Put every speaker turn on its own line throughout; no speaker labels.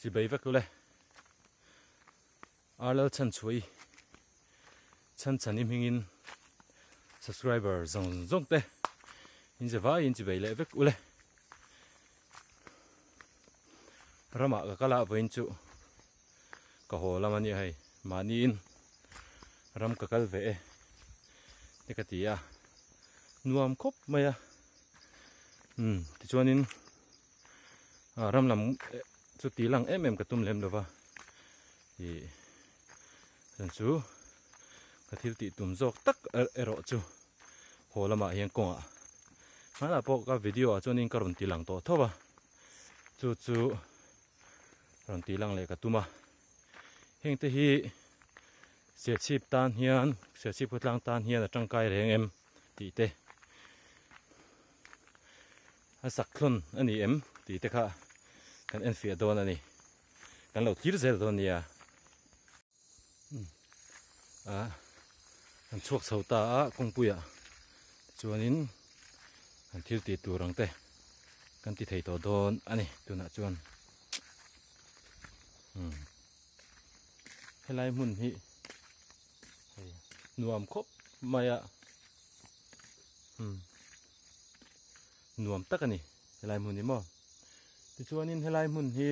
Chibei vek ule. Arlal chhanchhuai chhanchhan i hmingin subscriber zawng zawng te in ze vaiin chibei leh vek ule. Ramah ka kal a vawiin chu ka haw lam a nia hei mahniin ram ka kal ve e te ka ti a nuam khawp mai a umm tichuanin ram lam chu tih lang em em ka tum lem lova ih chuan chu ka thil tih tum zawk tak erawh chu haw lamah hian kawngah hmanah pawh ka video ah chuanin ka rawn ti lang tawh tho a chu chu rawn tih lang leh ka tum a heng te hi Serchhip tan hian Serchhip khawtlang tan hian a tangkai reng em tih te a sak thlawn a ni em tih te kha kan enfiah dawn a ni kan lo thlir zel dawn nia a an chhuak chho ta a kawngpuiah tichuanin an thil tih tur ang te kan ti thei tawh dawn a ni tunah chuan umm helai hmun hi hei nuam khawp mai a umm nuam tak a ni helai hmun hi maw tichuanin helai hmun hi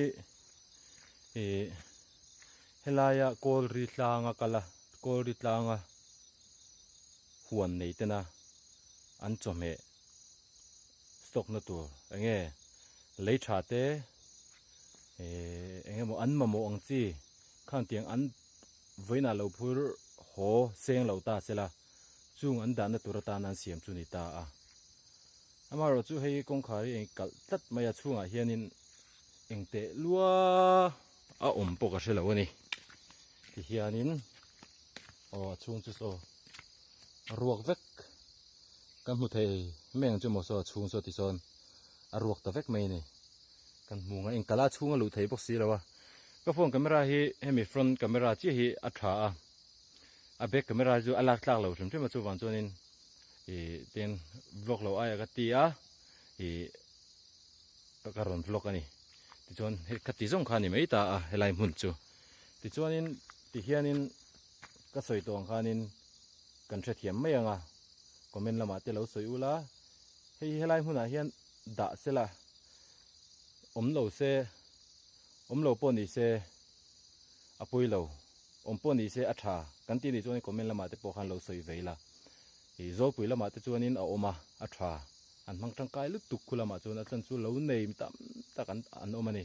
ih helaia kawl ri tlanga kal a kawl ri tlanga huan nei tena an chawhmeh stock na tur enge lei tha te eh eng emaw an mamawh ang chi khang tiang an vawiinah lo phur haw seng lo ta sela chung an dahna tur atana an siam chu ni ta a amaherawh chu hei kawngkhar hi eng kalh tlat mai a chhungah hianin eng teh lua a awm pawh ka hre lo a ni tihianin aw a chhung chu saw a ruak vek kan hmu thei mai ang chu maw saw a chhung saw tisawn a ruak ta vek mai a ni kan hmu ang a eng kala chhung a luh thei bawk si lo a ka phone camera hi hemi front camera chiah hi a tha a a back camera chu a lak tlak lo hrim hrim a chuvang chuanin ih tin vlog lo aia ka ti a ih ka rawn vlog a ni tichuan hei khati zawng kha a ni mai ta a helai hmun chu tichuanin tihianin ka sawi tawh ang khanin kan hrethiam mai ang a comment lamah te lo sawi ula hei hi helai hmunah hian dah sela awm lo se awm lo pawh ni se a pawi lo awm pawh ni se a tha kan tih ni chuan comment lamah te pawh khan lo sawi ve ila ih zawlpui lamah te chuanin a awm a a tha an hmang tangkai lutuk khu lamah chuan a chan chu lo nei mi tam tak an an awm a ni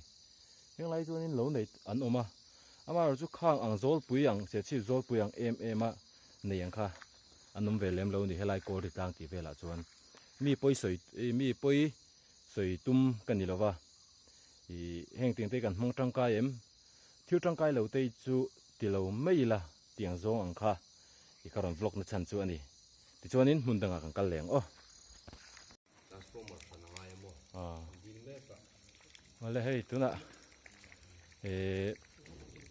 heng lai chuanin lo nei an awm a amaherawh chu khang ang zawlpui ang serchhip zawlpui ang em em a nei ang kha an awm ve lem lo a ni helai kawl ri tlang tih velah chuan mi pawi sawi mi pawi sawi tum ka ni lova ih heng tiang te hi kan hmang tangkai em thil tangkai lo te hi chu ti lo mai ila tiang zawng ang kha i ka rawn vlog na chhan chu a ni tichuanin hmun dangah kan kal leh ang aw.
Transformer hran a ngai a maw an dil mek a.
Awle hei tunah ih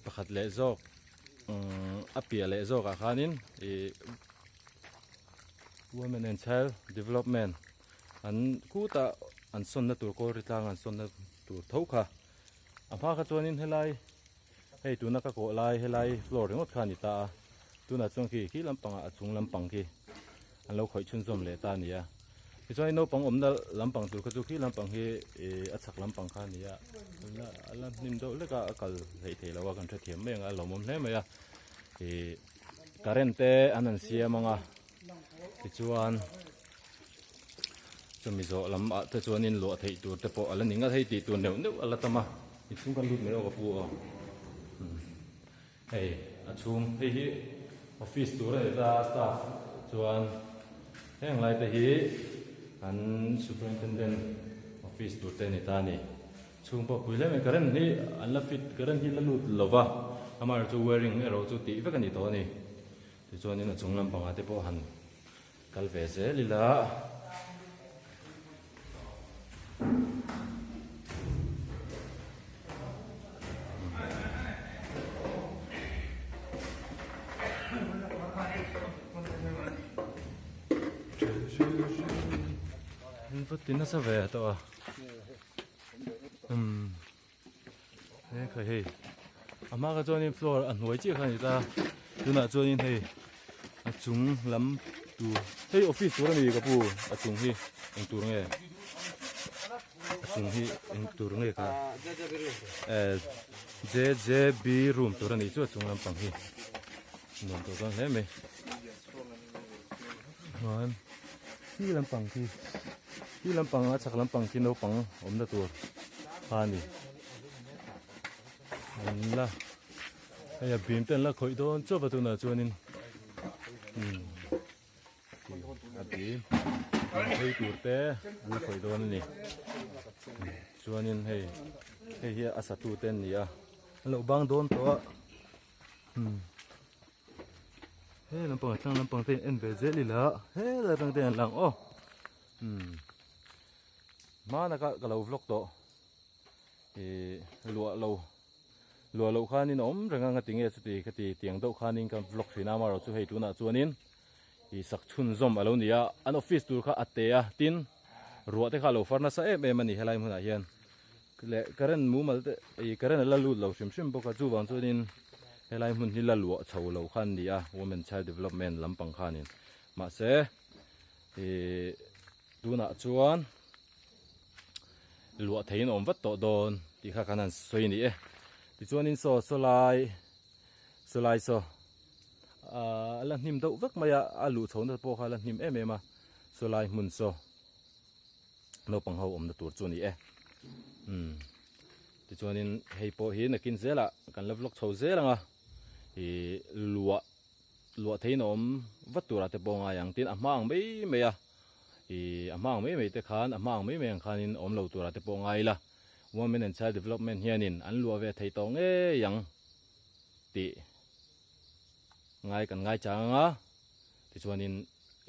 pakhat leh zawk a piah leh zawk ah khanin ih women and child development an kutah an sawnna tur kawl ri tlang an sawnna tur tho kha a hma kha chuanin helai hei tuna ka kawh lai helai floor ringawt kha a ni ta a tunah chuan khi khi lampangah a chung lampang khi an lo khawih chhunzawm leh ta a ni a tichuan naupang awmna lampang tur kha chu khi lampang hi ih a chhak lampang kha a ni a a la hnim deuh hlek a a kal hleih theih loh a kan hrethiam mai ang a lawmawm hle mai a ih current te an han siam ang a tichuan chumi zawh lam ah te chuanin luah theih tur te pawh a la ni ngat hei tih tur neuh neuh a la tam a inchhung kan lut mai aw ka pu aw hei a chhung hei hi office tur a ni ta staff chuan heng lai te hi an superintendent office tur te a ni ta a ni chhung pawh pui hle mai current hi an la fit current hi la lut lova amaherawhchu chu wiring erawh chu tih vek a ni tawh a ni. Tichuanin a chung lampangah te pawh han kal ve zel ila. Vut ti nasa ve tawh a. Um. He khai hei a hma kha chuanin floor a hnuai chiah kha a ni ta tunah chuanin hei a chung lam tur hei office tur a ni ka pu a chung hi eng tur nge a chung hi eng tur nge kha eh J_J_B room tur a nih chu a chung lampang hi nuam tawh dawn hle mai chuan khi lampang khi khi lampang a chhak lampang khi naupang awmna tur kha a ni an la hei a bim te an la khawih dawn chauh a tunah chuanin umm a bim an phei tur te an la khawih dawn a ni chuanin hei hei hi a satu te an ni a an lo bang dawn tawh a umm he lampang a tlang lampang te in en ve zel ila helai atang te an lang aw umm hmanah ka ka lo vlog tawh ih luah lo luah loh khanin a awm reng a nga tinge chuti ka ti tiang deuh khanin ka vlog thin a amaherawhchu hei tunah chuanin ih sak chhunzawm a lo ni a an office tur kha a te a tin ruah te kha a lo far nasa em em a ni helai hmunah hian. Leh current mumal te ih current a la lut lo hrim hrim bawk a chuvang chuanin helai hmun hi la luah chho lo kha an ni a women child development lampang khanin mahse ih tunah chuan luah theihin a awm vat tawh dawn tih kha khan an sawi a ni e tichuanin saw sawlai sawlai saw ah a la hnim deuh vek mai a a luh chho na pawh kha a la hnim em em a sawlai hmun saw. Naupang ho awmna tur chu a ni e umm tichuanin hei pawh hi nakin zelah kan la vlog chho zel ang a ih luah luah theihin a awm vat turah te pawh a ngai ang tin a hma ang mai mai a ih a hma ang mai mai te khan a hma ang mai mai ang khanin awm lo turah te pawh a ngai ila women and child development hianin an luah ve thei tawh ngei ang tih ngai kan ngai chang ang a tichuanin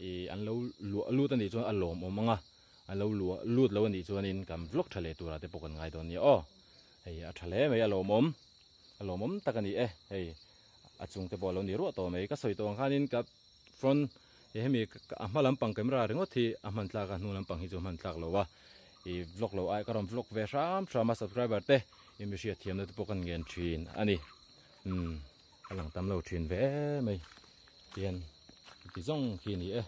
ih an lo luah lut a nih chuan a lawmawm ang a an lo luah lut lo a nih chuanin kan vlog tha leh turah te pawh kan ngai dawn nia aw hei a tha hle mai a lawmawm a lawmawm tak a ni e hei a chung te pawh a lo ni ruah tawh mai ka sawi tawh ang khanin ka front ih hemi a hma lampang camera ringawt hi a hman tlak a hnu lampang hi chu a hman tlak lo a ih vlog lo ai ka rawn vlog ve hram hram a subscriber te ih mi hriatthiamna te pawh kan ngen thin a ni umm. A lang tam lo thin ve mai tihian ti zawng khi a ni e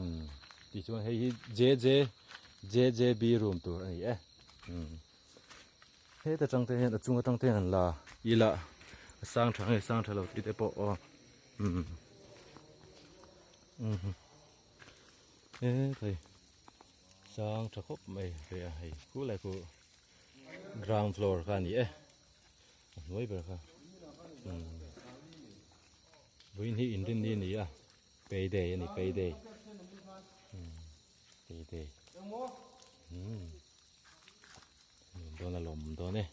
umm tichuan hei hi JJ JJB room tur a ni e umm heta tang te hian a chung atang te hian an la ila a sang tha nge sang tha lo tih te pawh aw umm umm e thei sang tha khawp mai ve a hei khulai khu ground floor kha a ni e. A hnuai ber kha vawiin hi inrinni a ni a pay day a ni pay day pay day nuam dawn a lawm dawn e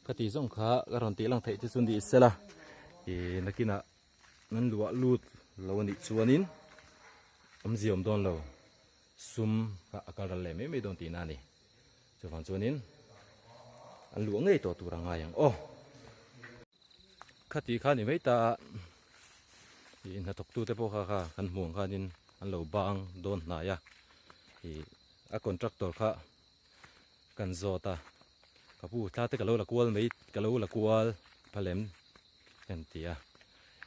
ka tih zawng kha ka rawn tih lang theih te chu ni sela ih nakinah nan luah lut lo a nih chuanin awmzia awm dawn lo sum kha a kal ral leh mai mai dawn tihna a ni. Chuvang chuanin an luah ngei tawh tur a ngai ang aw. Khati kha ni mai ta a ih hnathawk tute pawh kha kha kan hmuh ang khanin an lo bang dawn hnai a ih a contractor kha kan zawt a ka pu thla te ka lo la kual mai ka lo la kual phalem kan ti a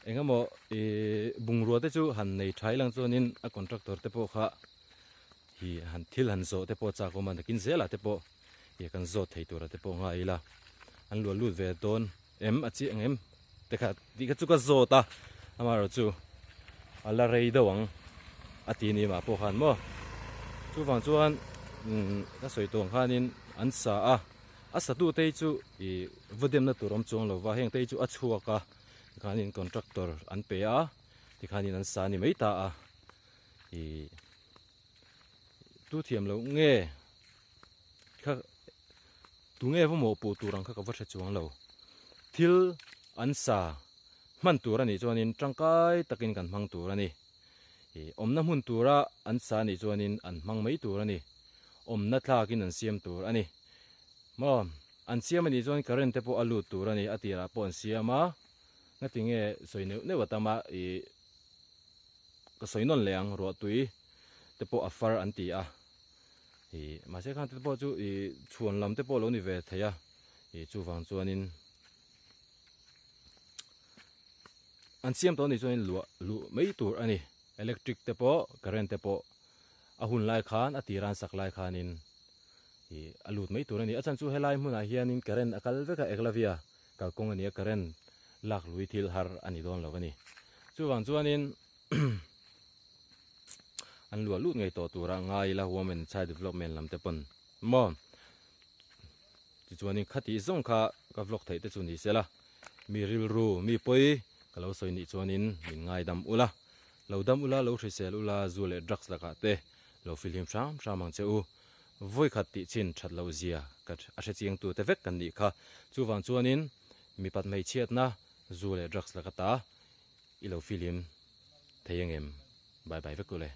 engemaw ih bungrua te chu han nei tha ilang chuanin a contractor te pawh kha hi han thil han zawh te pawh chak awm a nakin zelah te pawh ih kan zawt thei tura te pawh ngai ila an luah lut ve dawn em a chiah ang em te kha tih kha chu ka zawt a amaherawh chu a la rei deuh ang a ti ni mah pawh khan maw chuvang chuan umm ka sawi tawh ang khanin an sa a a satu te hi chu ih va demna tur awm chuang lo va heng te hi chu a chhuak a tikhanin contractor an pe a tikhanin an sa a ni mai ta a. Ih tu thiam loh nge kha tu nge va mawhpuh tur ang kha ka va hre chuang lo thil an sa hman tur a nih chuanin tangkai takin kan hmang tur a ni ih awmna hmun tura an sa a nih chuanin an hmang mai tur a ni awmna thlakin an siam tur a ni maw an siam a nih chuan current te pawh a lut tur a ni a tirah pawh an siam a ngatinge sawi neuh neuh a tam a ih. Ka sawi nawn leh ang ruahtui te pawh a far an ti a ih mahse khang te pawh chu ih chhuan lam te pawh lo ni ve thei a ih chuvang chuanin. An siam tawh a nih chuanin luah luh mai tur a ni. Electric te pawh current te pawh a hun lai khan a tir an sak lai khanin ih a lut mai tur a ni. A chhan chu helai hmunah hianin current a kal vek a Eklavia kalkawng a ni a current lak lui thil har a ni dawn lo a ni. Chuvang chuanin an luah lut ngei tawh tura ngai ila Women Child Development lam te pawn maw. Tichuanin khati zawng kha ka vlog theih te chu ni sela, mi rilru, mi pawi ka lo sawi nih chuanin min ngaidam ula, lo dam ula, lo hrisel ula, zu leh drugs lakah te lo filhim hram hram ang che u. Vawikhat tih chin that loh zia ka a hre chiang tu te vek kan nih kha. Chuvang chuanin mipat hmeichhiatna zu leh drugs laka ta i lo filhim thei angem? Bye bye vek ule.